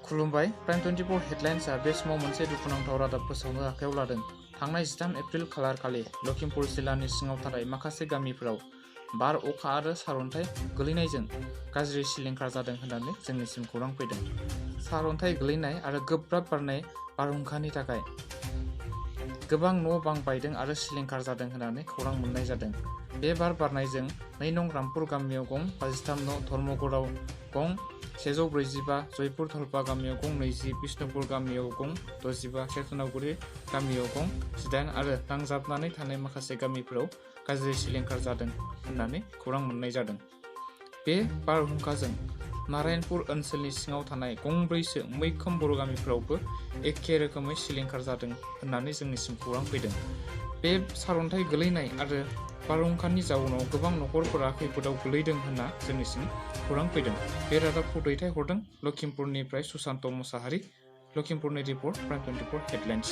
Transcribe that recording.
खुलुमबाय प्राइम 24 हेडलाइन्सआ बे समाव मोनसे दुखुनांथाव रादाब फोसावनो आखायाव लादों। थांनाय 13 एप्रिल खालार खालि लखिमपुर जिल्लानि सिङाव थानाय माखासे गामिफोराव बार अखा आरो सारअन्थाइ गोलैनायजों गाज्रि सिलिंखार जादों होननानै जोंनिसिम खौरां फैदों। सारअन्थाइ गोलैनाय आरो गोब्राब बारनाय बारहुंखानि थाखाय गोबां न' बां बायदों आरो सिलिंखार जादों होननानै खौरां मोननाय जादों। बे बार बारनायजों 2 नं रामपुर गामियाव गं 53 न', धर्मगड़आव गं 145, जयपुर धलपा गामियाव गं 20, बिष्णुपुर गामियाव गं 65, सेरफांगुरि गामियाव गं 18 आरो नांजाबनानै थानाय माखासे गामिफोराव गाज्रि सिलिंखार जादों होननानै खौरां मोननाय जादों। बे बारहुंखाजों नारायणपुर ओनसोलनि सिङाव थानाय गंब्रैसो मैखोम बर' गामिफोरावबो एखे रोखोमै सिलिंखार जादों होननानै जोंनिसिम खौरां फैदों। बे सारअन्थाइ गोलैनाय आरो बारहुंखानि जाउनाव गोबां नखरफोरा खैफोदाव गोलैदों होनना जोंनिसिम खौरां फैदों। बे रादाबखौ दैथायहरदों लखिमपुरनिफ्राय सुशान्त मुसाहारि। लखिमपुरनि रिपर्ट प्राइम 24 हेडलाइन्स।